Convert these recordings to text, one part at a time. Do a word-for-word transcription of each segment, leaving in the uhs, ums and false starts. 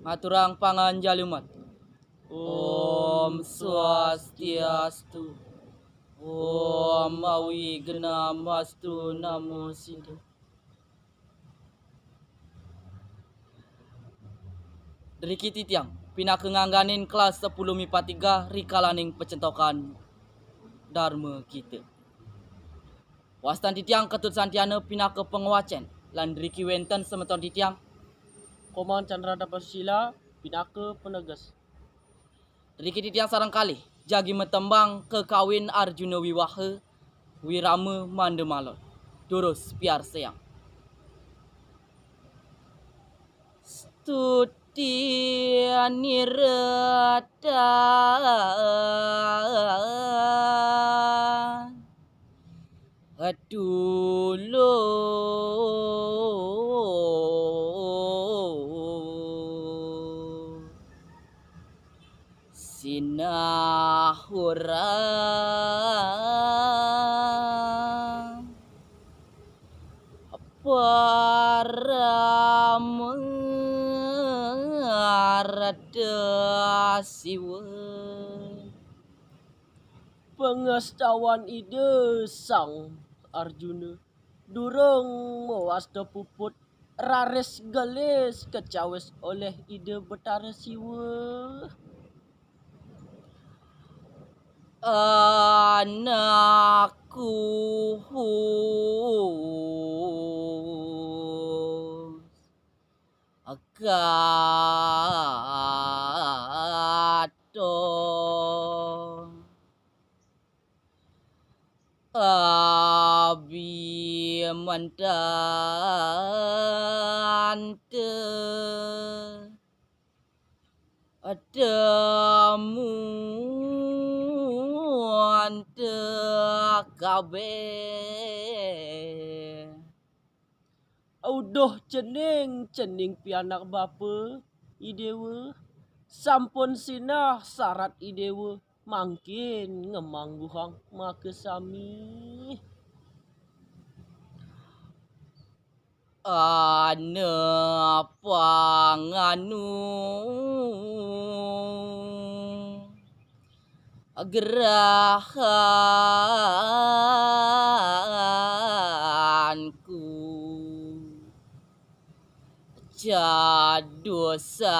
Ngaturang panganjali umat. Om Swastiastu. Om Awighnam Astu Namo Siddham. Driki titiang, pinaka ngangganin kelas sepuluh mipa tiga rikalaning pacentokan Dharma kita. Wastan titiang Ketut Santiana pinaka pangwacen, lan driki wenten semeton titiang. Komang Chandra Tapasila pinaka peneges. Driki titiang sareng kalih, jagi matembang kakawin Arjuna Wiwaha, Wirama Mandamalon. Durus piarsayang. Stuti nirata dulu sinahura parama rata siwa. Pangastawan Ida Sang Arjuna durung mawasta puput raris gelis kacawis olih Ida Betara Siwa. Anakku Agato Abimantanta Adamu anta kabeh. Uduh cening, cening pianak bapa, Idewa. Sampun sinah sarat Idewa, mangkin ngamangguhang makasami. Ana panganu grahanku. Cadu sakti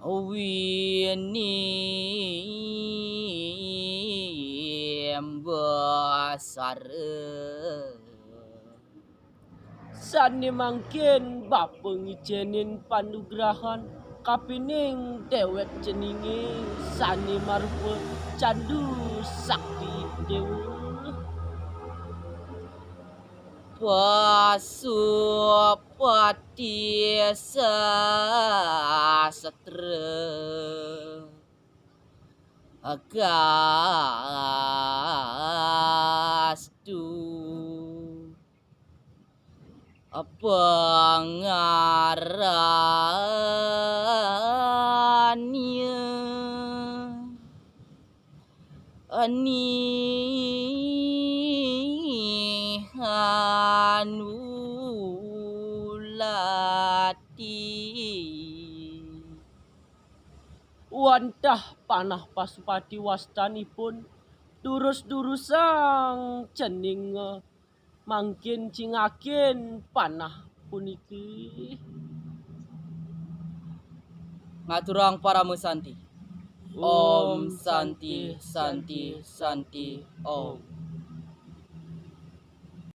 winimbasara. Sane mangkin bapa ngicenin panugrahan kapining dewek ceninge sane marupa Candu Sakti Dewa. Pasupati sastra. Agastu pangaranya anihan ulati. Wantah panah Pasupati wastanipun durus-durusang cening mangkin cingakin panah puniki. Ngaturang parama santi. Om Santi, Santi, Santi, Om.